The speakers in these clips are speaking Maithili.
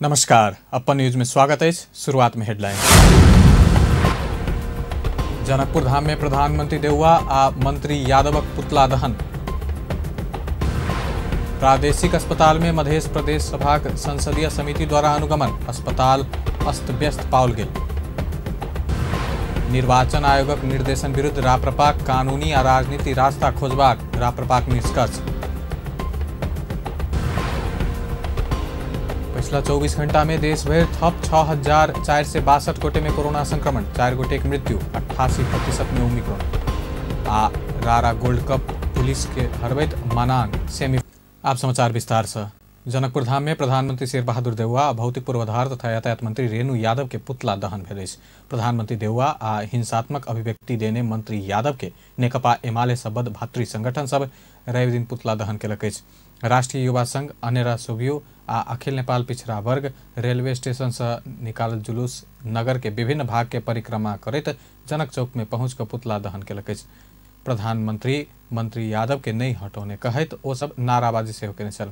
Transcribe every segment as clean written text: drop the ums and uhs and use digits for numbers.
नमस्कार, अपन न्यूज में स्वागत है। शुरुआत में हेडलाइन। जनकपुर धाम में प्रधानमंत्री देउवा आ मंत्री यादवक पुतला दहन। प्रादेशिक अस्पताल में मध्य प्रदेश सभाक संसदीय समिति द्वारा अनुगमन, अस्पताल अस्त व्यस्त पाओल गेल। निर्वाचन आयोगक निर्देशन विरुद्ध राप्रपाक कानूनी आ राजनीति रास्ता खोजबाक राप्रपाक निष्कर्ष। पिछला 24 घंटा में देश भर थप 6,462 गोटे में कोरोना संक्रमण, 4 गोटे की मृत्यु, 88% में ओमिक्रॉन। आ रारा गोल्ड कप पुलिस के हरबैत मनांग सेमी। आप समाचार विस्तार से। जनकपुर धाम में प्रधानमंत्री शेर बहादुर देउवा आ भौतिक पूर्वाधार तथा यातायात मंत्री रेणु यादव के पुतला दहन भेल अछि। प्रधानमंत्री देउवा आ हिंसात्मक अभिव्यक्ति देने मंत्री यादव के नेकपा एमाले सम्बद्ध भातृ संगठन सब रवि दिन पुतला दहन केलक अछि। राष्ट्रीय युवा संघ, अनेरा सोभियो आ अखिल नेपाल पिछड़ा वर्ग रेलवे स्टेशन से निकालल जुलूस नगर के विभिन्न भाग के परिक्रमा करैत जनक चौक में पहुँच कर पुतला दहन केलक अछि। प्रधानमंत्री मंत्री यादव के नहीं हटौने कहैत ओ सब नाराबाजी सेहो केने छल।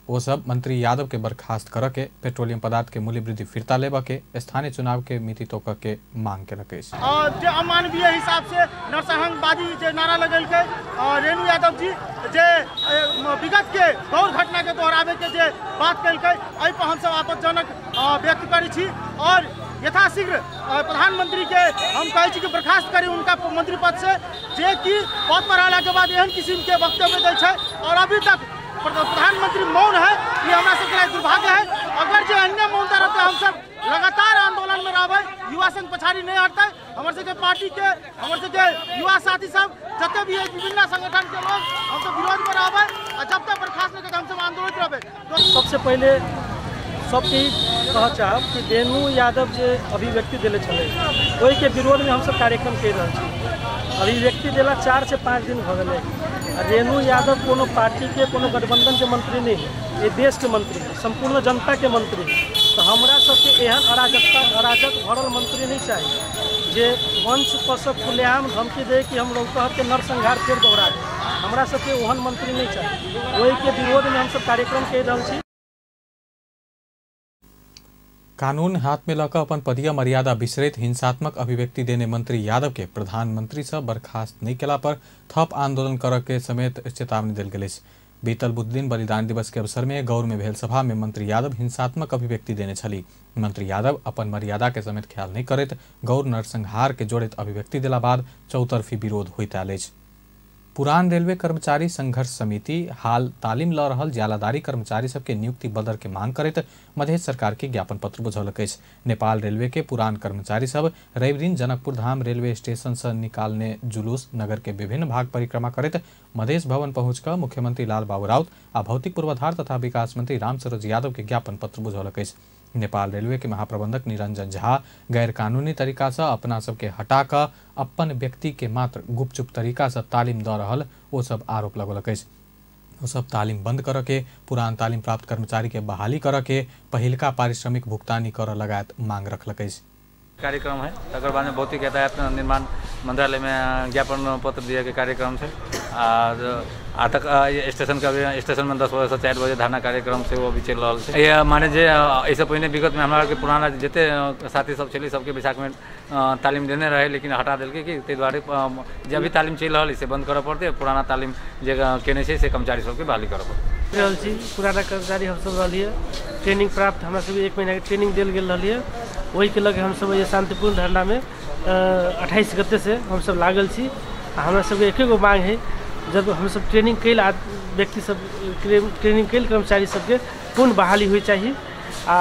ओ सब मंत्री यादव के बर्खास्त कर के पेट्रोलियम पदार्थ के मूल्य वृद्धि फिरता लेबा के, स्थानीय चुनाव के मिति तोक के मांग केलक अछि। जे अमानवीय हिसाब से नरसंहारवादी जे नारा लगेलकै रेणु यादव जी, जे विगत के गौर घटना के दोहरावे के जे बात केलकै, एहि पर हमसब आपत्तिजनक व्यक्त करै छी और यथाशीघ्र प्रधानमंत्री के हम कहै छी कि बर्खास्त करी उनका मंत्री पद से, जे कि पद पर रहला के बाद एहन किस्म के वक्तव्य दै छै और अभी तक प्रधानमंत्री मौन है। ये हमारा सबके लिए दुर्भाग्य है। अगर जो अन्य मौनता रहते हम सब लगातार आंदोलन में रहबै, युवा संघ पछाड़ी नहीं हटते। हमारे सबके पार्टी के, हमारे सबके युवा साथी सब जते भी है विभिन्न संगठन के लोग, हम सब विरोध में रहबै और जब तक बर्खास्त नहीं करते हम सब आंदोलित रहबै। सबसे पहले सबके कह चाहब कि रेणु यादव जे अभिव्यक्ति दिले छलै ओहिके विरोधमे हमसब कार्यक्रम करि रहल छी। अभिव्यक्ति देला 4 से 5 दिन भऽ गेलै। रेणु यादव कोनो पार्टी के, कोनो गठबंधन के मंत्री नहीं है, ये देश के मंत्री है, संपूर्ण जनता के मंत्री है। तो हमरा सबके एहन अराजकता, अराजक भरल मंत्री नहीं चाहिए जे मंच पर से खुलेआम धमकी दे कि हम रौतहट के नरसंहार फेर दोहरा दे। हमरा सबके ओहन मंत्री नहीं चाहिए। ओहिके विरोधमे हमसब कार्यक्रम करि रहल छी। कानून हाथ में लऽ कऽ अपन पदीय मर्यादा बिसरैत हिंसात्मक अभिव्यक्ति देने मंत्री यादव के प्रधानमंत्री से बर्खास्त नहीं केला पर थप आंदोलन करऽ के समेत चेतावनी देल गेल अछि। बीतल बुधदिन बलिदान दिवस के अवसर में गौर में भेल सभा में मंत्री यादव हिंसात्मक अभिव्यक्ति देने छली। मंत्री यादव अपन मर्यादा के समेत ख्याल नहीं करैत गौर नरसंहार के जोड़ैत अभिव्यक्ति देला बाद चौतरफी विरोध होइत आयल अछि। पुरान रेलवे कर्मचारी संघर्ष समिति हाल तालीम ल रहल ज्यालादारी कर्मचारी सबके नियुक्ति बदर के मांग करैत मध्य सरकार के ज्ञापन पत्र बुझौलक अछि। नेपाल रेलवे के पुरान कर्मचारी सब रवि दिन जनकपुर धाम रेलवे स्टेशन से निकालने जुलूस नगर के विभिन्न भाग परिक्रमा करैत मधेश भवन पहुँच कऽ मुख्यमंत्री लाल बाबू राउत आ भौतिक पूर्वाधार तथा विकास मंत्री रामसरोज यादव के ज्ञापन पत्र बुझौलक अछि। नेपाल रेलवे के महाप्रबंधक निरंजन झा गैरकानूनी तरीका से अपना सबके हटा कऽ अपन व्यक्ति के मात्र गुपचुप तरीका से तालीम दऽ रहल ओ सब आरोप लगौलक अछि। ओ सब तालीम बंद करऽ के, पुरान तालीम प्राप्त कर्मचारी के बहाली करऽ के, पहिलका पारिश्रमिक भुगतानी करऽ लगायत मांग रखलक अछि। कार्यक्रम है, तकर बाद में भौतिक यातायात निर्माण मंत्रालय में ज्ञापन पत्र दिए के कार्यक्रम है। आ तक स्टेशन के स्टेशन में 10 बजे से 4 बजे धरना कार्यक्रम से वो भी चल रहा है। ये माने जे एहिसँ पहिने विगत में हमरा के पुराना जते साथी सब छलै सबके बैसाख में तालीम देने रहे, लेकिन हटा देलकै कि ताहि दुआरे जे अभी तालीम चलि रहल है से बंद करऽ पड़तै। पुराना तालीम जे केने छै से कर्मचारी सबके बहाली करऽ पड़तै। रहल छी पुराना कर्मचारी हमसब रहलियै, ट्रेनिंग प्राप्त हमरा सबके 1 महीनाके ट्रेनिंग देल गेल रहलियै। ओहिके लऽ के हमसब ये शांतिपूर्ण धरनामे 28 गते से हमसब लागल छी। आ हमरा सबके एके गो मांग है, जब हमसब ट्रेनिंग कैल व्यक्ति सब, ट्रेनिंग कैल कर्मचारी सबके पूर्ण बहाली होइ चाही। आ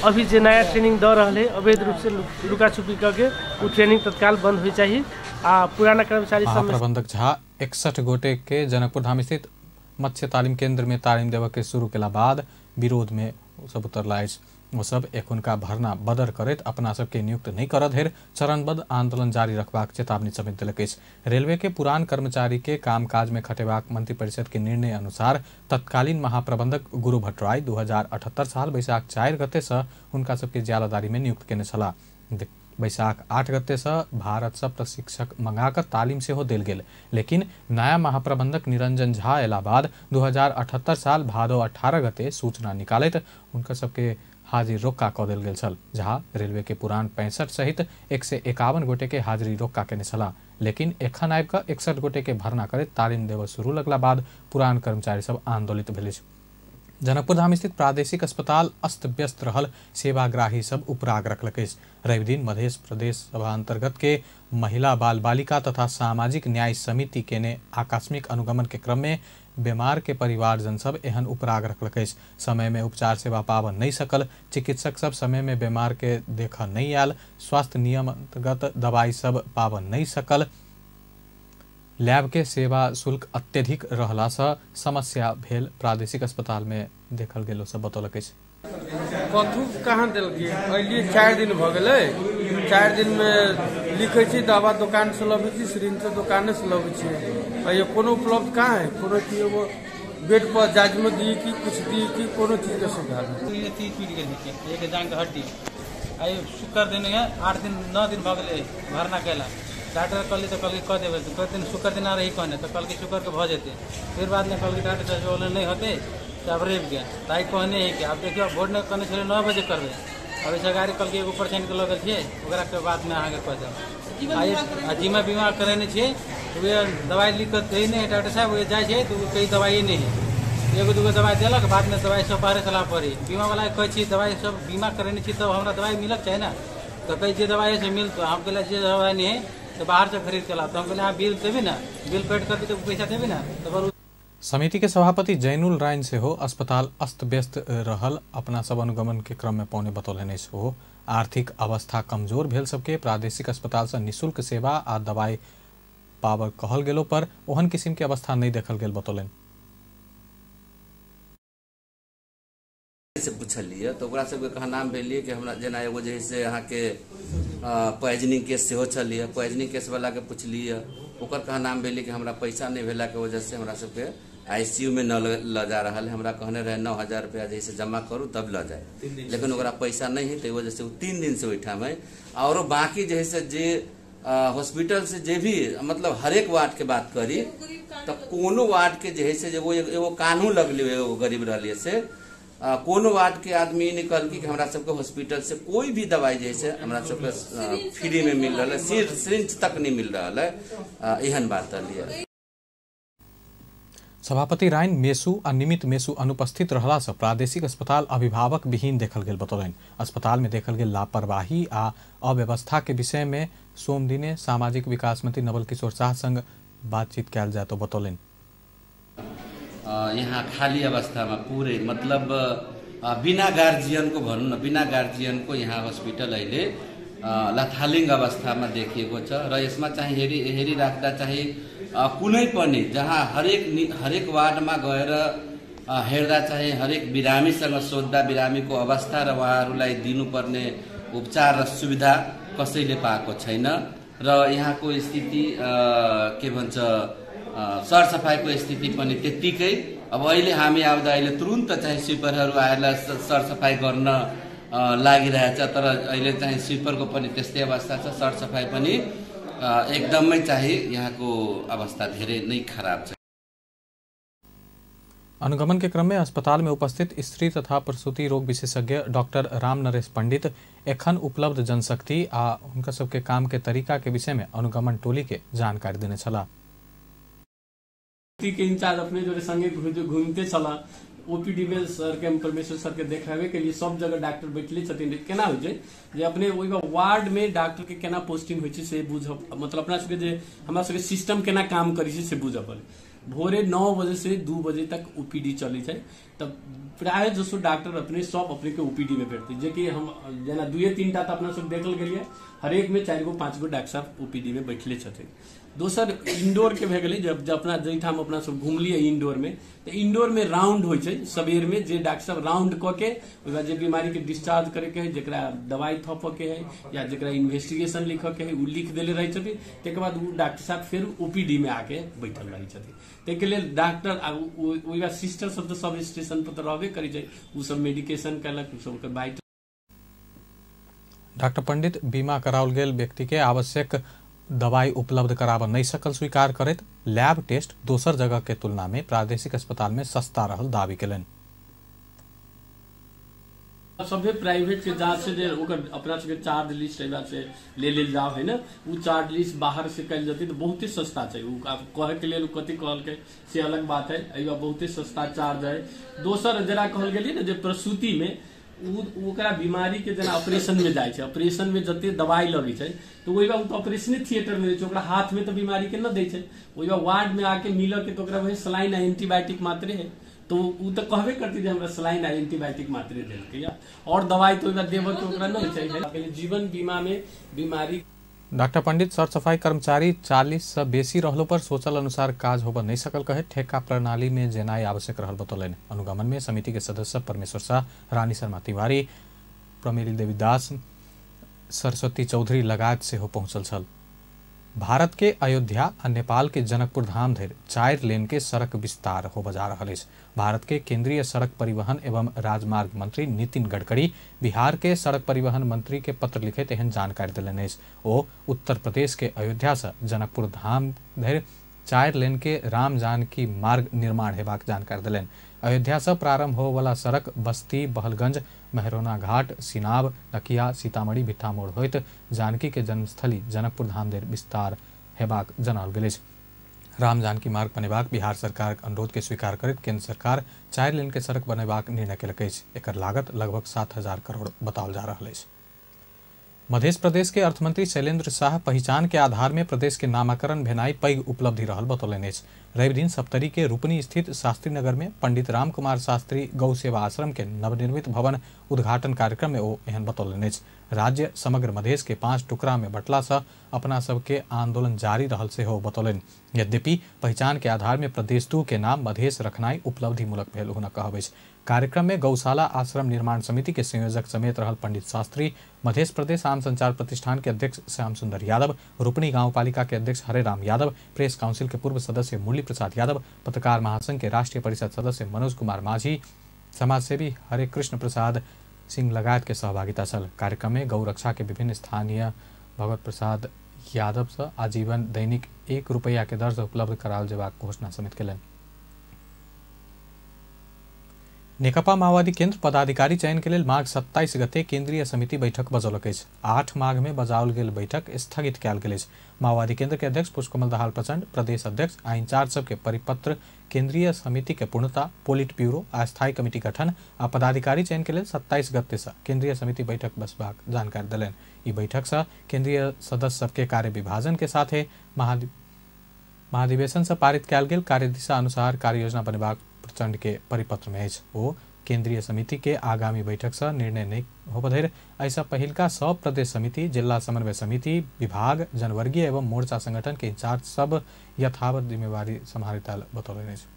अभी जे नया ट्रेनिंग दऽ रहल है अवैध रूप से लुका छुपी कऽ के ओ ट्रेनिंग तत्काल बंद होइ चाही। आ पुराना कर्मचारी सब महाप्रबंधक झा 61 गोटे के जनकपुर धाम स्थित मत्स्य तालीम केंद्र में तालीम देबऽ के शुरू केला बाद विरोध में सब उतरला अछि। ओ सब एखुनका भरना बदर करैत अपना सबके नियुक्त नहीं करऽ धरि चरणबद्ध आंदोलन जारी रखबाक चेतावनी समेत देलक अछि। रेलवे के पुरान कर्मचारी के कामकाज में खटेबाक मंत्रिपरिषद के निर्णय अनुसार तत्कालीन महाप्रबंधक गुरु भट्टराई 2078 साल बैसाख 4 गते से हुनका सबके ज्यालादारी में नियुक्त केने छलाह। बैसाख 8 गते से भारत से प्रशिक्षक मंगाकर तालीम सेहो देल गेल, लेकिन नया महाप्रबंधक निरंजन झा अयला बाद 2078 साल भादो 18 गते सूचना निकालैत हुनका सबके हाजिर रोक्का कऽ देल गेल छल। झा रेलवे के पुरान 65 सहित 151 गोटे के हाजिरी रोक्का केने छलाह, लेकिन एखन आबि कऽ 61 गोटे के भर्ना करैत तालिम देबय शुरू लगला बाद पुरान कर्मचारी सब आंदोलित भेल अछि। जनकपुर धाम स्थित प्रादेशिक अस्पताल अस्त व्यस्त रहल सेवाग्राही सब उपराग रखलक अछि। रविदिन मध्य प्रदेश सभा अंतर्गत के महिला बाल बालिका तथा सामाजिक न्याय समिति केने आकस्मिक अनुगमन के क्रम में बीमार के परिवारजन सब एहन उपराग रखलक अछि। समय में उपचार सेवा पाबऽ नहीं सकल चिकित्सक सब समय में बीमार के देखऽ नहीं आयल, स्वास्थ्य नियम अंतर्गत दवाई सब पाबऽ नहीं सकल, लैब के सेवा शुल्क अत्यधिक रहला से समस्या भेल प्रादेशिक अस्पताल में देखल गेल सब बतौलक अछि। कथू कहाँ देलकै? अलिए 4 दिन भऽ गेलै। 4 दिन में लिखै छी, दवा दोकान से लबै छी, सिरिंज दोकाने से लबै छी। अइयो कोनो उपलब्ध कहाँ है? कोनो चीज एगो बेड पर जाजमे दी कि कुछ दी कि कोनो चीज के सुविधा नहीं। चीज टूटि गेल एक जांग के हड्डी। आइ शुक्र दिन है, 8 दिन 9 दिन भऽ गेलै भरना केला। डॉक्टर कहली तो कहलकै कऽ देबै, तऽ दिन शुक्र दिन आ रही कहने तो कहलकै शुक्र के भऽ जेतै। फिर बादमे कहलकै डॉक्टर साहब बोले नहीं होतै तऽ आब रवि के तऽ आइ कहने है कि आब देखियौ भोर ने कहने छलै 9 बजे करबै। अब ऐसा गाड़ी कहलकै एगो पेशेंटके लऽ गेल छियै, ओकरा के बादमे अहाँके कऽ देब। आ जीमा बीमा करेने छियै तऽ दवाइ लिख कऽ दै नहि है डॉक्टर साहब, ओ जाइ छै तऽ ओ कहीं दवाइए नहि है। एगो दूगो दवाइ देलक, बादमे दवाइ सब बाहरे चला पड़ी। बीमावला कहै छी दवाइ सब बीमा करेने छी तब हमरा दवाइ मिलक चाही ने, तऽ कहै जे दवाइ है से मिलतौ। हम कहलियै जे दवाइ नहि है तो बाहर से खरीद के ला, तो हम कहलियै अहाँ बिल देबी ना, बिल पेड करबी तो पैसा देबी ना। तो समिति के सभापति जैनुल राइन सेहो अस्पताल अस्त व्यस्त रहल अपना सब अनुगमन के क्रम में पौने बतौलनि अछि। ओ आर्थिक अवस्था कमजोर भेल सबके प्रादेशिक अस्पताल से निःशुल्क सेवा आ दवाई पावर कहल गेलो पर ओहन किस्म के अवस्था नहीं देखल गेल बतौलनि। से पूछलियै तऽ ओकरा सबके कहनाम भेलियै कि हमरा जेना एगो जे है से अहाँके पॉइजनिंग केस सेहो छलियै, पॉइजनिंग केस वाला के पुछलियै, ओकर कहनाम भेलियै कि हमरा पैसा नहीं भेला के वजह से हमरा सबके आईसीयू में न लऽ जा रहल है। हमरा कहने रहे 9000 रुपया जे है से जमा करू तब लऽ जाए, लेकिन ओकरा पैसा नहीं है ताहि वजह से ओ 3 दिन से ओहिठाम है। औरो बाकी जे है से जे हॉस्पिटल से जे भी मतलब हरेक वार्ड के बात करी तऽ कोनो वार्ड के जे है से एगो कानून लगलियै, एगो गरीब रहलियै से कोनो वार्ड के आदमी निकल कि हमरा सबके हॉस्पिटल से कोई भी दवाई जे है हमरा सबके फ्री में मिल रहा है, सिरिंज तक नहीं मिल रहा है, एहन बात रहलियै। सभापति राइन मेसु आ निमित मेसु अनुपस्थित रहला से प्रादेशिक अस्पताल अभिभावक विहीन देखल गेल बतौलनि। अस्पताल में देखल गेल लापरवाही आ अव्यवस्था के विषय में सोमदिने सामाजिक विकास मंत्री नवल किशोर शाह संग बातचीत कयल जाय तो बतौलनि। यहाँ खाली अवस्थामा पुरै मतलब बिना गार्जियनको भनौँ न, बिना गार्जियनको यहाँ हस्पिटल अहिले लथालिङ अवस्थामा देखिएको छ। र यसमा चाहिँ हेरिराख्दा चाहिँ कुनै पनि जहाँ हरेक वार्डमा गएर हेर्दा चाहिँ हरेक बिरामीसँग सोद्धा बिरामीको अवस्था र उहाँहरूलाई दिनुपर्ने उपचार र सुविधा कसैले पाएको छैन। र यहाँको स्थिति के भन्छ सरसफाइको स्थिति पनि त्यत्तिकै। अब अहिले हामी आउँदा अहिले तुरुन्त चाहिँ स्विपरहरू आएर सरसफाइ गर्न लागिरहेछ, तर अहिले चाहिँ स्विपरको पनि त्यस्तै अवस्था छ। सरसफाइ पनि एकदमै चाहिँ यहाँको अवस्था धेरै नै खराब छ। अनुगमन के क्रम में अस्पताल में उपस्थित स्त्री तथा प्रसूति रोग विशेषज्ञ डॉक्टर राम नरेश पंडित एखन उपलब्ध जनशक्ति आ हुनका सबके काम के तरीका के विषय में अनुगमन टोली के जानकारी देने छला। के इंचार्ज अपने जोड़े संगे घूमते छला ओपीडी में सर के परमेश्वर सर के देखावे के लिए सब जगह डॉक्टर बैठले छथिन। केना होइ छै जे अपने ओहि वार्ड में डॉक्टर के केना पोस्टिंग होइ छै से बुझब, मतलब अपना सबके जे हमरा सबके सिस्टम केना काम करै छै से बुझऽ पड़े। भोरे 9 बजे से 2 बजे तक ओपीडी चलै छै, तब प्राय जसो डॉक्टर अपने सब अपने के ओपीडी में भेटतै। जेकि हम जेना 2-3 टा तऽ अपना सब देखल गेलियै, हरेक में 4 गो 5 गो डॉक्टर साहब ओपीडी में बैठले छथिन। दोसर इंडोर के भए गेलै, जब अपना जाहिठाम अपना सब घुमलियै इंडोर में, तऽ इंडोर में राउंड होइ छै सबेर में, जे डॉक्टर साहब राउंड कऽ के ओहि बाद जे बीमारी के डिस्चार्ज करे के है, जकरा दवाई थपऽ के है या जकरा इन्वेस्टिगेशन लिखऽ के है ओ लिख देले रहै छथिन। तकर बाद ओ डॉक्टर साहब फेर ओपीडी में आके बैठल रहै छथिन। ताहिके लेल डॉक्टर आ ओहि बाद सिस्टर सब तऽ सब स्टेशन पर तऽ रहबे करै छै, ओ सब मेडिकेशन केलक, ओ सब बाइट। डॉक्टर पंडित बीमा कराओल गेल व्यक्ति के आवश्यक दवाई उपलब्ध कराबऽ नहीं सकल स्वीकार करैत लैब टेस्ट दोसर जगह के तुलना में प्रादेशिक अस्पताल में सस्ता रहल दावी केलनि। सभे प्राइवेट के जांच से जे ओकर अपना सबके चार्ज लिस्ट एबा से ले लेल जाओ है ना, उ चार्ज लिस्ट बाहर से कयल जते तो बहुते सस्ता छै। उ कहे के लेल कथि कहलकै से अलग बात है, एबा बहुते सस्ता चार्ज है। दोसर जेना कहल गेलियै ने जे प्रसूति में ओकरा बीमारी के जेना ऑपरेशन में जाइ छै, ऑपरेशन में जते दवाई लगै छै तो ओहि बार ऑपरेशने थिएटर में दै छै, ओकरा हाथ में तो बीमारी के न दै छै। ओहि बार वार्ड में आके मिल के तो ओकरा वही सलाइन आ एंटीबायोटिक मात्रे है, तो उ तो कहबे करती जे हमरा सलाइन आ एंटीबायोटिक मात्रे देलकै और दवाई तो ओहि देबऽ के ओकरा न चाहिए। जीवन बीमा में बीमारी डॉक्टर पंडित सरसफाई कर्मचारी 40 से बेसी रहलो पर सोचल अनुसार काज होबऽ नहीं सकल कहे ठेका प्रणाली में जेनाइ आवश्यक रहल बतौलनि। अनुगमन में समिति के सदस्य परमेश्वर शाह, रानी शर्मा तिवारी, प्रमेली देवी दास, सरस्वती चौधरी लगायत सेहो पहुंचल छल। भारत के अयोध्या आ नेपाल के जनकपुर धाम धरि 4 लेन के सड़क विस्तार होबय जा रहल अछि। भारत के केंद्रीय सड़क परिवहन एवं राजमार्ग मंत्री नितिन गडकरी बिहार के सड़क परिवहन मंत्री के पत्र लिखैत एहन जानकारी देलनि अछि। ओ उत्तर प्रदेश के अयोध्या से जनकपुर धाम धरि 4 लेन के राम जानकी मार्ग निर्माण हेबाक जानकारी देलनि। अयोध्या से प्रारंभ होबयवला सड़क बस्ती, बहलगंज, मेहरोना घाट, सिनाब, नकिया, सीतामढ़ी, भिट्ठा मोड़ होइत जानकी के जन्मस्थली जनकपुर धाम धरि विस्तार हेबाक जनाओल गेल अछि। राम जानकी मार्ग बनेबाक बिहार सरकारक अनुरोध के स्वीकार करैत केंद्र सरकार 4 लेन के सड़क बनेबाक निर्णय केलक अछि। एकर लागत लगभग 7000 करोड़ बताओल जा रहल अछि। मध्य प्रदेश के अर्थमंत्री शैलेंद्र शाह पहिचान के आधार में प्रदेश के नामकरण भेनाई पैघ उपलब्धि रहल बतौलनि अछि। रवि दिन सप्तरी के रूपनी स्थित शास्त्री नगर में पंडित राम कुमार शास्त्री गौ सेवा आश्रम के नवनिर्मित भवन उद्घाटन कार्यक्रम में ओ एहन बतौलनि अछि। राज्य समग्र मधेश के 5 टुकड़ा में बटला से अपना सबके आंदोलन जारी रहल सेहो बतौलनि। यद्यपि पहिचान के आधार में प्रदेश 2 के नाम मधेश रखनाई उपलब्धिमूलक भेल हुनक कहब अछि। कार्यक्रम में गौशाला आश्रम निर्माण समिति के संयोजक समेत रहल पंडित शास्त्री, मध्य प्रदेश आम संचार प्रतिष्ठान के अध्यक्ष श्याम सुंदर यादव, रूपनी गांवपालिका के अध्यक्ष हरे राम यादव, प्रेस काउंसिल के पूर्व सदस्य मुरली प्रसाद यादव, पत्रकार महासंघ के राष्ट्रीय परिषद सदस्य मनोज कुमार माझी, समाजसेवी हरे कृष्ण प्रसाद सिंह लगायत के सहभागिता छल। कार्यक्रम में गौरक्षा के विभिन्न स्थानीय भगवत प्रसाद यादव से आजीवन दैनिक 1 रुपया के दर से उपलब्ध कराओल जेबाक घोषणा समेत केलनि। नेकपा माओवादी केंद्र पदाधिकारी चयन के लेल माघ 27 गते केंद्रीय समिति बैठक बजौलक अछि। 8 माघ में बजाओल गेल बैठक स्थगित कयल गेल अछि। माओवादी केंद्र के अध्यक्ष पुष्पकमल दाहाल प्रचंड, प्रदेश अध्यक्ष आ इंचार्ज सबके परिपत्र केंद्रीय समिति के पूर्णता, पोलिट ब्यूरो आ स्थायी कमिटी गठन आ पदाधिकारी चयन के लेल 27 गते से केंद्रीय समिति बैठक बसबाक जानकारी देलनि। ई बैठक से केंद्रीय सदस्य सबके कार्य विभाजन के साथे महाधिवेशन से पारित कयल गेल कार्यदिशा अनुसार कार्ययोजना बनेबाक प्रचंड के परिपत्र में अछि। ओ केंद्रीय समिति के आगामी बैठक से निर्णय नहीं होबय धरि एहिसँ पहिलका सब प्रदेश समिति, जिला समन्वय समिति, विभाग, जनवर्गीय एवं मोर्चा संगठन के इंचार्ज सब यथावत जिम्मेवारी सम्हारित बतौलनि अछि।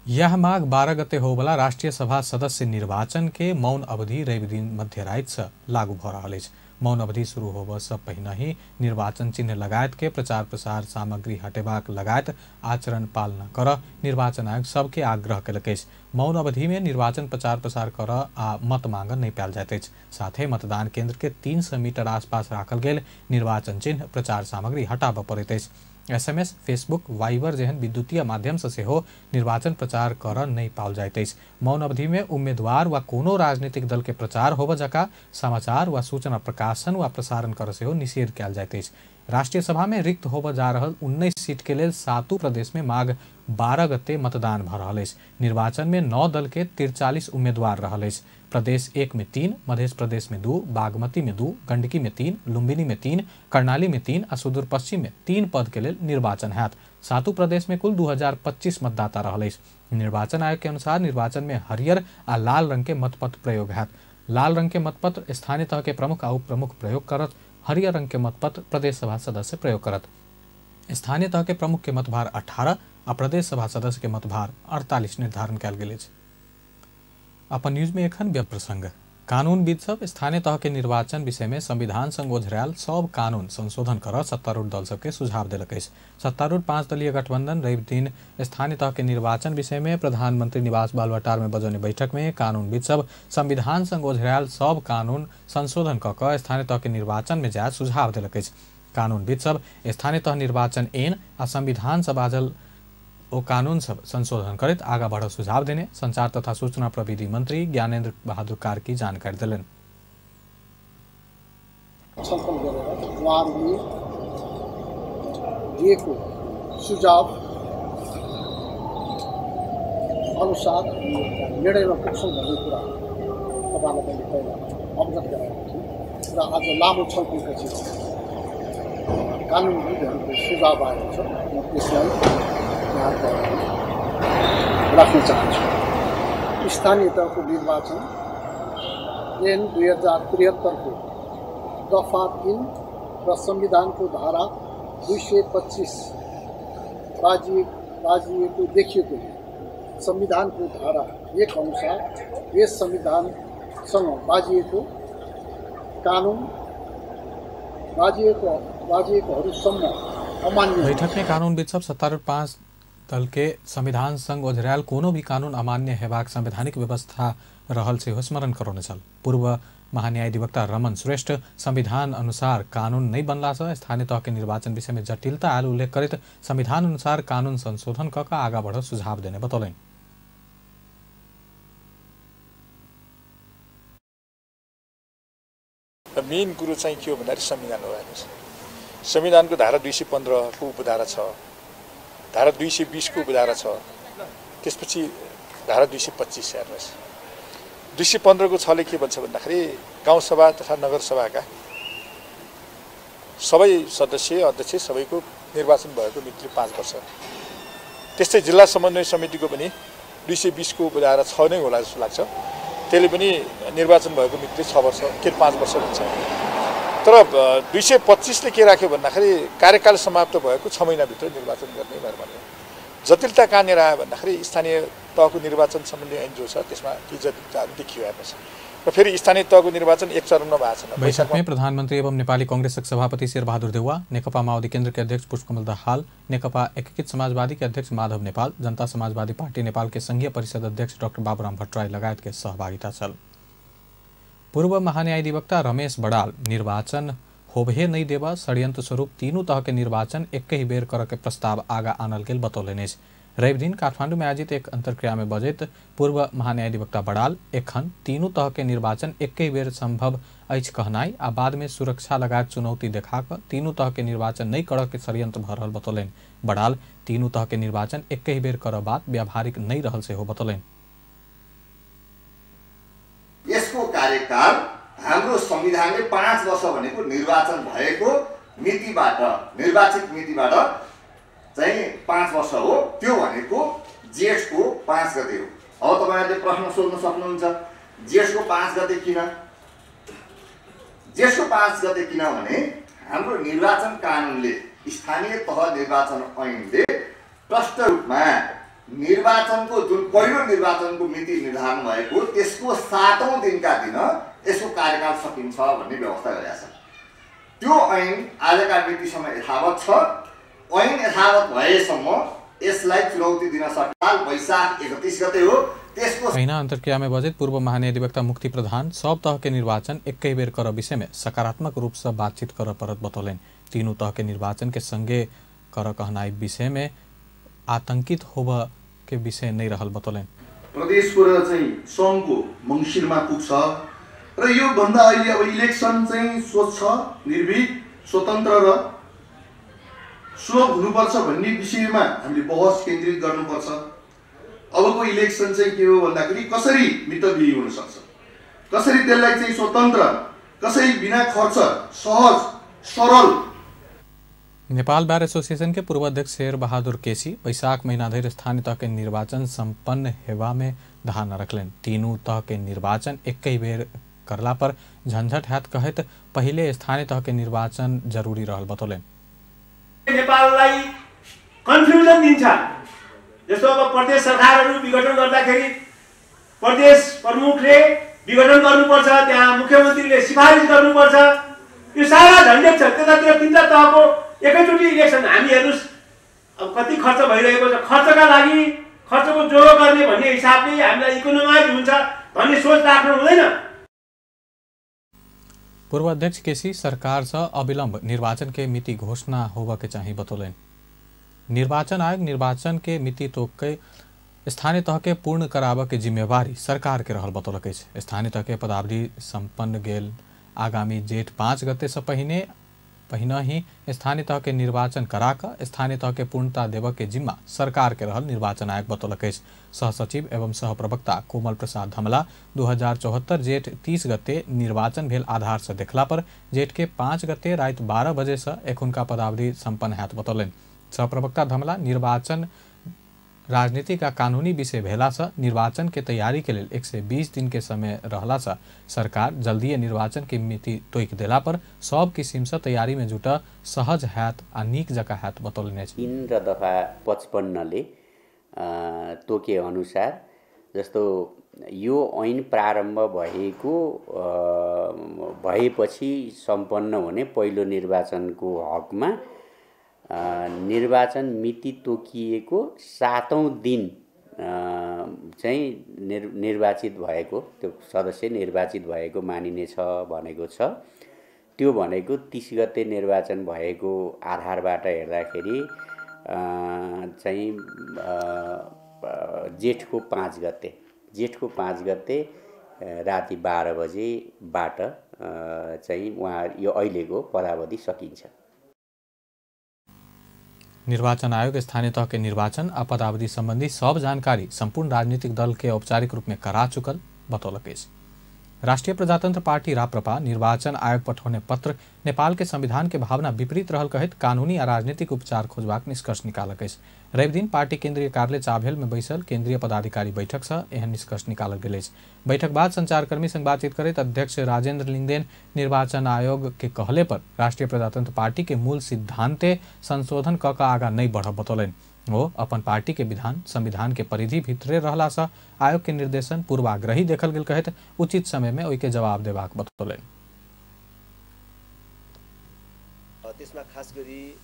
यह माघ 12 गते होबला राष्ट्रीय सभा सदस्य निर्वाचन के मौन अवधि रवि दिन मध्यराति से लागू भ रहल अछि। मौन अवधि शुरू होबय से पहिने ही निर्वाचन चिन्ह लगायत के प्रचार प्रसार सामग्री हटेबाक लगायत आचरण पालना कर निर्वाचन आयोग सबके आग्रह केलक अछि। मौन अवधि में निर्वाचन प्रचार प्रसार कर आ मत मांग नहीं पायल जाइत अछि। साथे मतदान केंद्र के 300 मीटर आसपास राखल गेल निर्वाचन चिन्ह प्रचार सामग्री हटाबय पड़ैत अछि। एसएमएस, फेसबुक, वाइबर जेहन विद्युतीय माध्यम से सेहो निर्वाचन प्रचार कर नहीं पाओल जाइत अछि। मौन अवधि में उम्मीदवार वा कोनो राजनीतिक दल के प्रचार होबय जकाँ समाचार वा सूचना प्रकाशन वा प्रसारण कर सेहो निषेध कयल जाइत अछि। राष्ट्रीय सभा में रिक्त होबय जा रहल 19 सीट के लेल 7 प्रदेश में माघ 12 गते मतदान भ रहल अछि। निर्वाचन में 9 दल के 43 उम्मीदवार रहल अछि। प्रदेश 1 में 3, मध्य प्रदेश में 2, बागमती में 2, गंडकी में 3, लुम्बिनी में 3, कर्णाली में 3 आ सुदूर पश्चिम में 3 पद के लेल निर्वाचन हैत। 7 प्रदेश में कुल 2025 मतदाता रहल अछि। निर्वाचन आयोग के अनुसार निर्वाचन में हरियर आ लाल रंग के मतपत्र प्रयोग हैत। लाल रंग के मतपत्र स्थानीय तह के प्रमुख आ उप प्रमुख प्रयोग करत। हरियर रंग के मतपत्र प्रदेश सभा सदस्य प्रयोग करत। स्थानीय तह के प्रमुख के मतभार 18 आ प्रदेश सभा सदस्य के मतभार 48 निर्धारण कयल गेल अछि। अपन न्यूज में एखन व्यय प्रसंग। कानूनविद सब स्थानीय तह के निर्वाचन विषय में संविधान संग ओझरायल सब कानून संशोधन कर सत्तारूढ़ दल सबके सुझाव देलक अछि। सत्तारूढ़ 5 दलीय गठबंधन रवि दिन स्थानीय तह के निर्वाचन विषय में प्रधानमंत्री निवास बालवाटार में बजौने बैठक में कानूनविद सब संविधान संग ओझरायल सब कानून संशोधन क के स्थानीय तह के निर्वाचन में जाय सुझाव देलक अछि। कानूनविद सब स्थानीय तह निर्वाचन ऐन आ संविधान से बाजल ओ कानून सब संशोधन करैत आगा बढ़ सुझाव देने संचार तथा सूचना प्रविधि मंत्री ज्ञानेन्द्र बहादुर कार्की जानकारी दिलनि। छलफल गरेर उहाँहरूले दिएको सुझाव अनुसार निर्णयमा पुग्छौँ भन्ने कुरा तपाईँलाई मैले पहिला अवगत गराएको थिएँ र आज लामो छलफलपछि कानुनविदहरूको सुझाव आएको छ। म त्यसलाई यहाँको अगाडि राख्न चाहन्छु। स्थानीय तहको निर्वाचन ऐन 2073 को दफा 3 र संविधानको धारा 225 बाजिएको देखिएकोले संविधानको धारा 1 अनुसार यस संविधानसँग बाजिएको कानुन बाजिएकोहरूसम्म अमान्य। बैठक में कानूनविद सब सत्तारूढ़ 5 दल के संविधान संग ओझरायल कोनो भी कानून अमान्य हेबाक संवैधानिक व्यवस्था रहल सेहो स्मरण करौने छल। पूर्व महान्यायाधिवक्ता रमन श्रेष्ठ संविधान अनुसार कानून नहीं बनला से स्थानीय तह के निर्वाचन विषय में जटिलता आयल उल्लेख करैत संविधान अनुसार कानून संशोधन क आगा बढ़ सुझाव देने बतौलनि। मेन कुरो चाहिँ के हो भन्दाखेरि संविधान हो। हेर्नुहोस्, संविधानको धारा 215 को उपधारा छ, धारा 220 को उपधारा छ, त्यसपछि धारा 225। हेर्नुहोस्, 215 को 6 ले के भन्छ भन्दाखेरि गाउँसभा तथा नगरसभाका सबै सदस्य अध्यक्ष सबैको निर्वाचन भएको मिति 5 वर्ष। त्यस्तै जिल्ला समन्वय समितिको पनि 220 को उपधारा 6 नै होला जस्तो लाग्छ, त्यसले पनि निर्वाचन भएको मिति 6 वर्ष के 5 वर्ष भन्छ। तर 225 ले के राख्यो भन्दाखेरि कार्यकाल समाप्त भएको 6 महिनाभित्र निर्वाचन गर्ने भनेर भन्यो। जटिलता कहाँनिर आयो भन्दाखेरि स्थानीय तहको निर्वाचन सम्बन्धी ऐन जो छ त्यसमा ती जटिलताहरू देखियो। हेर्नुहोस्, र फेरि स्थानीय तहको निर्वाचन एक चरणमा भएको छैन। बैठक में प्रधानमंत्री एवं नेपाली कांग्रेस सभापति शेरबहादुर देउवा, नेकपा माओवादी केंद्र के अध्यक्ष पुष्पकमल दाहाल, नेकपा एकीकृत समाजवादी के अध्यक्ष माधव नेपाल, जनता समाजवादी पार्टी नेपाल के संघीय परिषद अध्यक्ष डॉक्टर बाबूराम भट्टराई लगायत के सहभागिता छल। पूर्व महान्यायाधिवक्ता रमेश बड़ाल निर्वाचन होबहे नहीं देवा षड्यंत्र स्वरूप तीनों तह के निर्वाचन एक ही बेर कर के प्रस्ताव आगा आनल गेल बतौलनि अछि। रवि दिन काठमांडू में आयोजित एक अंतर्क्रिया में बजैत पूर्व महान्यायाधिवक्ता बड़ाल एखन तीनों तह के निर्वाचन एक ही बेर संभव अछि कहनाई आ बाद में सुरक्षा लगायत चुनौती देखा कऽ तीनों तह के निर्वाचन नहीं करऽ के षड्यंत्र भऽ रहल बतौलनि। बड़ाल तीनों तह के निर्वाचन एक ही बेर करऽ बात व्यावहारिक नहीं रहल सेहो बतौलनि। यसको कार्यकाल हाम्रो संविधानले 5 वर्ष भनेको निर्वाचन भएको मितिबाट, निर्वाचित मितिबाट चाहिँ 5 वर्ष हो। त्यो भनेको जेठको 5 गते हो। अब तपाईहरुले प्रश्न सोध्न सक्नुहुन्छ, जेठको 5 गते किन? जेठको 5 गते किन भने हाम्रो निर्वाचन कानुनले, स्थानीय तह निर्वाचन ऐनले प्रष्ट रूपमा निर्वाचनको जुन पहिलो निर्वाचनको मिति निर्धारण भएको त्यसको 7औं दिनका दिन यसको कार्यकाल सकिन्छ भन्ने व्यवस्था गरेको छ। त्यो ऐन आजका मितिसम्म यथावत छ। ऐन यथावत भएसम्म यसलाई चुनौती दिन सक्छ। वैशाख 31 गते हो। त्यसको महिना अंतर्क्रिया में बजैत पूर्व महान्यायाधिवक्ता मुक्ति प्रधान सब तह के निर्वाचन एक ही बेर कर विषय में सकारात्मक रूप से बातचीत कर परत बतौलनि। तीनों तह के निर्वाचन के संगे कर कहनाई विषय में आतंकित होब के विषय नहीं रहल बतौलनि। प्रदेशको र चाहिँ सङ्घको मङ्सिरमा पुग्छ र यो भन्दा अहिले अब इलेक्सन चाहिँ स्वच्छ, निर्भीक, स्वतन्त्र र सुलभ हुनुपर्छ भन्ने विषयमा हामीले बहस केन्द्रित गर्नुपर्छ। अबको इलेक्सन चाहिँ के हो भन्दाखेरि कसरी मितव्ययी हुन सक्छ, कसरी त्यसलाई चाहिँ स्वतन्त्र, कसरी बिना खर्च, सहज, सरल। नेपाल बार एसोसिएशन के पूर्व अध्यक्ष शेर बहादुर केसी वैशाख महीना धरि स्थानीय तह के निर्वाचन संपन्न हेवा में धारणा रखलनि। तीनू तह के निर्वाचन एक ही बेर करला पर झंझट हैत कहैत पहिले स्थानीय तह के निर्वाचन जरूरी रहल बतौलनि। नेपाललाई कन्फ्युजन दिन्छ। जस्तो अब प्रदेश सरकारहरू विघटन गर्दाखेरि प्रदेश प्रमुखले विघटन गर्नुपर्छ, त्यहाँ मुख्यमन्त्रीले सिफारिस गर्नुपर्छ, यो सारा झन्झट छ। त्यतातिर तिनवटा तहको एकैचोटि इलेक्सन, हामी हेर्नुहोस् अब कति खर्च भइरहेको छ। खर्चका लागि खर्चको जोरो गर्ने भन्ने हिसाबले हामीलाई इकोनोमाइज हुन्छ भन्ने सोच राख्नु हुँदैन। पूर्व अध्यक्ष केसी सरकार से अविलंब निर्वाचन के मिति घोषणा होबा के चाहिए बतौलनि। निर्वाचन आयोग निर्वाचन के मिति तोक के स्थानीय तह के पूर्ण कराबऽ के जिम्मेवारी सरकार के रहल बतौलक अछि। स्थानीय तह के पदावधि सम्पन्न गेल आगामी जेठ 5 गते से पहिने ही स्थानीय तह के निर्वाचन करा कऽ स्थानीय तह के पूर्णता देबऽ के जिम्मा सरकार के रहल निर्वाचन आयोग बतौलक अछि। सहसचिव एवं सहप्रवक्ता कोमल प्रसाद धमला 2074 जेठ 30 गते निर्वाचन भेल आधार से देखला पर जेठ के 5 गते राति 12 बजे से एखुनका पदावधि सम्पन्न हैत बतौलनि। सहप्रवक्ता धमला निर्वाचन राजनीतिक आ कानूनी विषय भेला से निर्वाचन के तैयारी के लेल 120 दिन के समय रहला से सरकार जल्दीए निर्वाचन के मिति तोकि देला पर सब किसिम से तैयारी में जुट सहज हैत आ नीक जकाँ हैत बतौलनि अछि। 3 र दफा 55 ले तोके अनुसार जस्तो यो ऐन प्रारम्भ भएको भएपछि सम्पन्न हुने पहिलो निर्वाचनको हकमा निर्वाचन मिति तोकिएको 7औं दिन चाहिँ निर्वाचित भएको त्यो सदस्य निर्वाचित भएको मानिनेछ भनेको छ। त्यो भनेको 30 गते निर्वाचन भएको आधारबाट हेर्दाखेरि चाहिँ जेठको 5 गते, जेठको 5 गते राति 12 बजेबाट चाहिँ उहाँ यो अहिलेको पदावधि सकिन्छ। निर्वाचन आयोग स्थानीय तह के निर्वाचन आ पदावधि संबंधी सब जानकारी संपूर्ण राजनीतिक दल के औपचारिक रूप में करा चुकल बतौलक अछि। राष्ट्रिय प्रजातंत्र पार्टी राप्रपा निर्वाचन आयोग पठौने पत्र नेपाल के संविधान के भावना विपरीत रहल कहैत कानूनी आ राजनीतिक उपचार खोजबाक निष्कर्ष निकालक अछि। रविदिन पार्टी केंद्रीय कार्यालय चाभेल में बैसल केंद्रीय पदाधिकारी बैठक से एहन निष्कर्ष निकालल गेल अछि। बैठक बाद संचारकर्मी संग बातचीत करैत अध्यक्ष राजेंद्र लिंगदेन निर्वाचन आयोग के कहले पर राष्ट्रीय प्रजातंत्र पार्टी के मूल सिद्धांते संशोधन क के आगा नहीं बढ़ब बतौलनि। वो अपन पार्टी के विधान संविधान के परिधि भीतरे रहला से आयोग के निर्देशन पूर्वाग्रही देखल गेल कहैत उचित समय में ओइके जवाब देबाक बतौलनि। त्यसमा खास गरी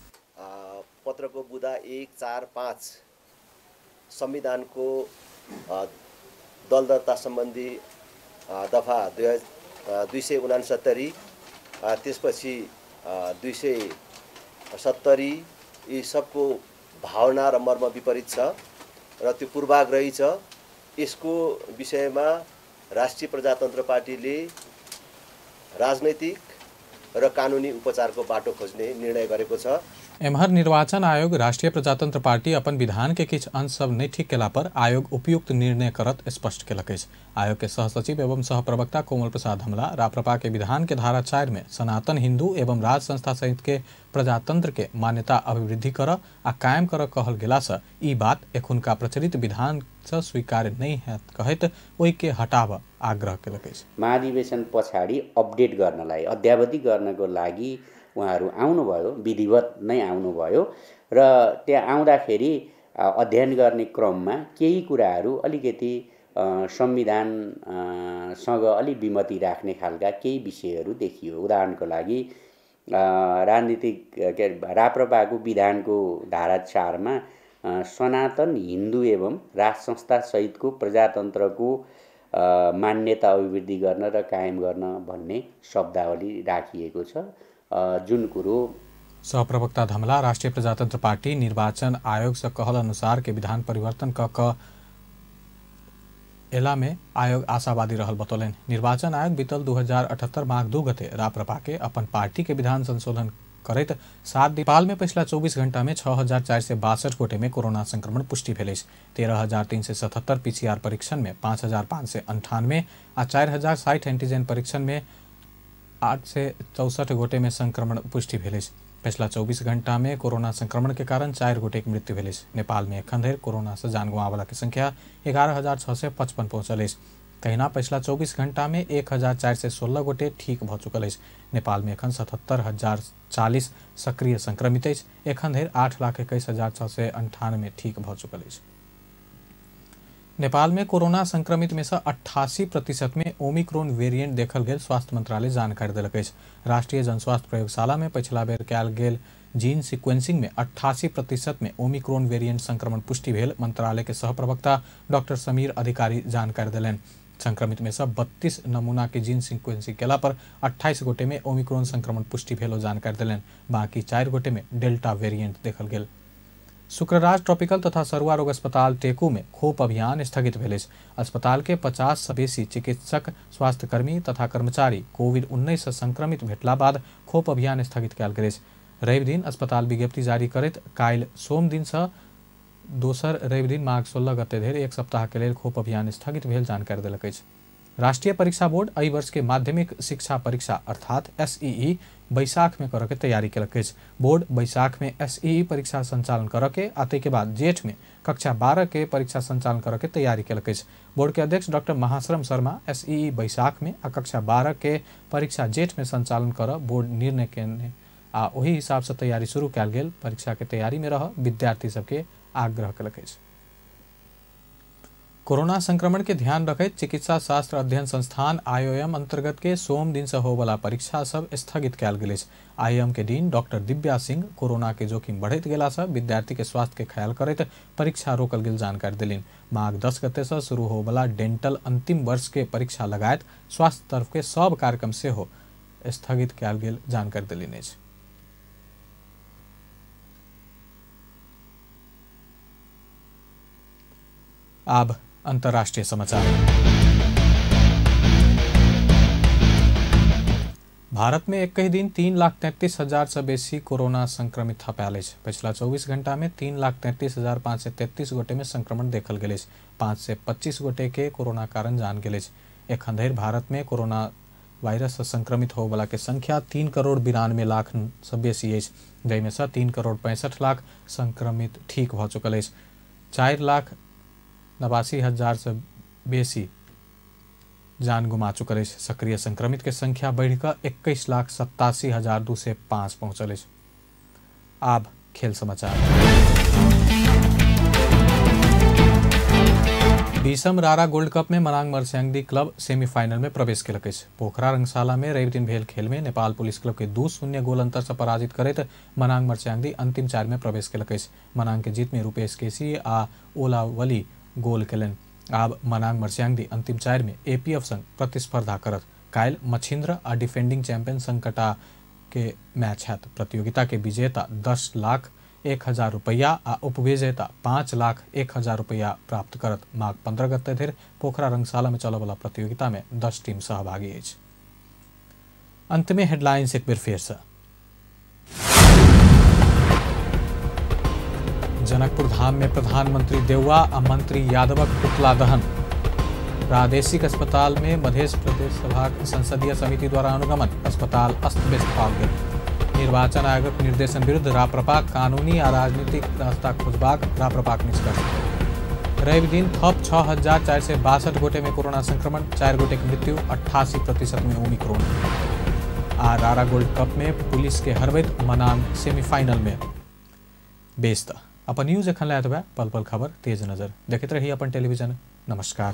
पत्रको बुँदा 1, 4, 5 संविधानको दल दर्ता सम्बन्धी दफा 269, त्यसपछि 270 यी सबको भावना र मर्म विपरीत छ र त्यो पूर्वाग्रही छ। यसको विषयमा राष्ट्रिय प्रजातन्त्र पार्टीले राजनैतिक र कानुनी उपचारको बाटो खोज्ने निर्णय गरेको छ। एम्हर निर्वाचन आयोग राष्ट्रिय प्रजातंत्र पार्टी अपन विधान के किछु अंश सब नहीं ठीक केला पर आयोग उपयुक्त निर्णय करत स्पष्ट केलक अछि। आयोग के सहसचिव एवं सहप्रवक्ता कोमल प्रसाद हमला राप्रपा के विधान के धारा 4 में सनातन हिंदू एवं राज संस्था सहित के प्रजातंत्र के मान्यता अभिवृद्धि कर आ कायम कर कहल गेला से ई बात एखुनका प्रचलित विधान से स्वीकार्य नहीं है कहैत ओहि के हटाब आग्रह केलक अछि। महाधिवेशन पछाडि अपडेट गर्नलाई अद्यावधि गर्नको लागि उहाँहरू आउनुभयो, विधिवत नै आउनुभयो र त्यहाँ आउँदाखेरि अध्ययन गर्ने क्रममा केही कुराहरू अलिकति संविधानसँग अलि विमति राख्ने खालका केही विषयहरू देखियो। उदाहरणको लागि राजनीतिक के राप्रपाको विधानको धारा 4 मा सनातन हिन्दू एवं राज संस्था सहितको प्रजातन्त्रको मान्यता अभिवृद्धि गर्न र कायम गर्न भन्ने शब्दावली राखिएको छ, जुन कुरो सहप्रवक्ता धमला राष्ट्रिय प्रजातंत्र पार्टी निर्वाचन आयोग से कहल अनुसार के विधान परिवर्तन क एला में आयोग आशावादी रहल बतौलनि। निर्वाचन आयोग बीतल 2078 माघ 2 गते राप्रपा के अपन पार्टी के विधान संशोधन करैत 7 नेपाल में पिछला 24 घंटा में 6,462 गोटे में कोरोना संक्रमण पुष्टि भेल अछि। 13,377 पीसीआर परीक्षण में 5,598 आ 4,060 एंटीजन परीक्षण में 864 गोटे में संक्रमण पुष्टि भेल अछि। पिछला 24 घंटा में कोरोना संक्रमण के कारण 4 गोटे के मृत्यु भेल अछि। नेपाल में एखन धरि कोरोना से जान गंवावला के संख्या 11,655 पहुंचल अछि। तहिना पिछला 24 घंटा में 1,416 गोटे ठीक भ चुकल अछि। नेपाल में एखन 77,040 सक्रिय संक्रमित अछि। एखन धरि 8,21,698 ठीक भ चुकल अछि। नेपाल में कोरोना संक्रमित में से 88% में ओमिक्रोन वेरिएंट देखल गेल स्वास्थ्य मंत्रालय जानकारी देलक अछि। राष्ट्रीय जनस्वास्थ्य प्रयोगशाला में पछिला बेर कयल गेल जीन सिक्वेंसिंग में 88% में ओमिक्रोन वेरिएंट संक्रमण पुष्टि भेल मंत्रालय के सहप्रवक्ता डॉक्टर समीर अधिकारी जानकारी देलनि। संक्रमित में से 32 नमूना के जीन सिक्वेंसिंग केला पर 28 गोटे में ओमिक्रोन संक्रमण पुष्टि भेल जानकारी देलनि। बाकी 4 गोटे में डेल्टा वेरिएंट देखल गेल। शुक्रराज ट्रॉपिकल तथा सरुआ रोग अस्पताल टेकू में खोप अभियान स्थगित भेल अछि। अस्पताल के 50 सँ बेसी चिकित्सक, स्वास्थ्यकर्मी तथा कर्मचारी कोविड-19 सँ संक्रमित भेटला बाद खोप अभियान स्थगित कयल गेल अछि। रवि दिन अस्पताल विज्ञप्ति जारी करैत काल्हि सोम दिन सँ दोसर रवि दिन माघ 16 गते धरि एक सप्ताह के लेल खोप अभियान स्थगित भेल जानकारी देलक अछि। राष्ट्रीय परीक्षा बोर्ड एहि वर्ष के माध्यमिक शिक्षा परीक्षा अर्थात एसईई बैसाख में करऽ के तैयारी केलक अछि। बोर्ड बैसाख में एसईई परीक्षा संचालन करऽ के आ ताहि के बाद जेठ में कक्षा 12 के परीक्षा संचालन करऽ के तैयारी केलक अछि। बोर्ड के अध्यक्ष डॉक्टर महाश्रम शर्मा एसईई बैसाख में आ कक्षा 12 के परीक्षा जेठ में संचालन करऽ बोर्ड निर्णय केने आ ओही हिसाब से तैयारी शुरू कयल गेल। परीक्षा के तैयारी में रह विद्यार्थी सबके आग्रह केलक अछि। कोरोना संक्रमण के ध्यान रखैत चिकित्सा शास्त्र अध्ययन संस्थान आईओएम अंतर्गत के सोम दिन से होवला परीक्षा सब स्थगित कयल गेल अछि। आईओएम के dean doctor Divya Singh corona के जोखिम बढ़ैत गेला से विद्यार्थी के स्वास्थ्य के ख्याल करैत परीक्षा रोकल गेल जानकारी देलनि। माघ 10 गते से शुरू होवला डेंटल अंतिम वर्ष के परीक्षा लगायत स्वास्थ्य तरफ के सब कार्यक्रम सेहो स्थगित कयल गेल जानकारी देलनि अछि। आब अंतर्राष्ट्रीय समाचार। भारत में एक ही दिन 3,33,000 से बेसी कोरोना संक्रमित थपायल अछि। पिछला 24 घंटा में 3,33,533 गोटे में संक्रमण देखल गेल अछि। 525 गोटे के कोरोना कारण जान गेल अछि। एखन धरि भारत में कोरोना वायरस से संक्रमित होवला के संख्या 3,92,00,000 से बेसी अछि, जाहिमे से 3,65,00,000 संक्रमित ठीक भऽ चुकल अछि। 4,89,000 से बेसी जान गुमा चुकल अछि। सक्रिय संक्रमित के संख्या बढ़िकऽ 21,87,205 पहुंचल अछि। आब खेल समाचार। 20म रारा गोल्ड कप में मनांग मरस्यांगदी क्लब सेमीफाइनल में प्रवेश केलक अछि। पोखरा रंगशाला में रवि दिन भेल खेल में नेपाल पुलिस क्लब के 2-0 गोल अंतर से पराजित करैत मनांग मरस्यांगदी अंतिम 4 में प्रवेश केलक अछि। मनांग के जीत में रूपेश केसी आ ओला वली गोल केलनि। आब मनांग मरस्यांगदी अंतिम 4 में एपीएफ संग प्रतिस्पर्धा करत। काल्हि मच्छिंद्र आ डिफेंडिंग चैंपियन संकटा के मैच हैत। प्रतियोगिता के विजेता 10,01,000 रुपया आ उपविजेता 5,01,000 रुपया प्राप्त करत। माघ 15 गते धरि पोखरा रंगशाला में चलऽवला प्रतियोगिता में 10 टीम सहभागी अछि। अंत में हेडलाइंस एक बेर फेर से। जनकपुर धाम में प्रधानमंत्री देउवा आ मंत्री यादवक पुतला दहन। प्रादेशिक अस्पताल में मध्य प्रदेश सभा संसदीय समिति द्वारा अनुगमन, अस्पताल अस्त व्यस्त पाओल गेल। निर्वाचन आयोगक निर्देशन विरुद्ध राप्रपा कानूनी आ राजनीतिक रास्ता खोजबाक राप्रपाक निष्कर्ष। रवि दिन थप 6,462 गोटे में कोरोना संक्रमण, 4 गोटे के मृत्यु, 88% में ओमिक्रोन। आ रारा गोल्ड कप में पुलिस के हरबैत मनांग सेमीफाइनल में। बेस त अपन न्यूज एखन लए पल पल खबर तेज नजर देखैत रही अपन टेलीविजन। नमस्कार।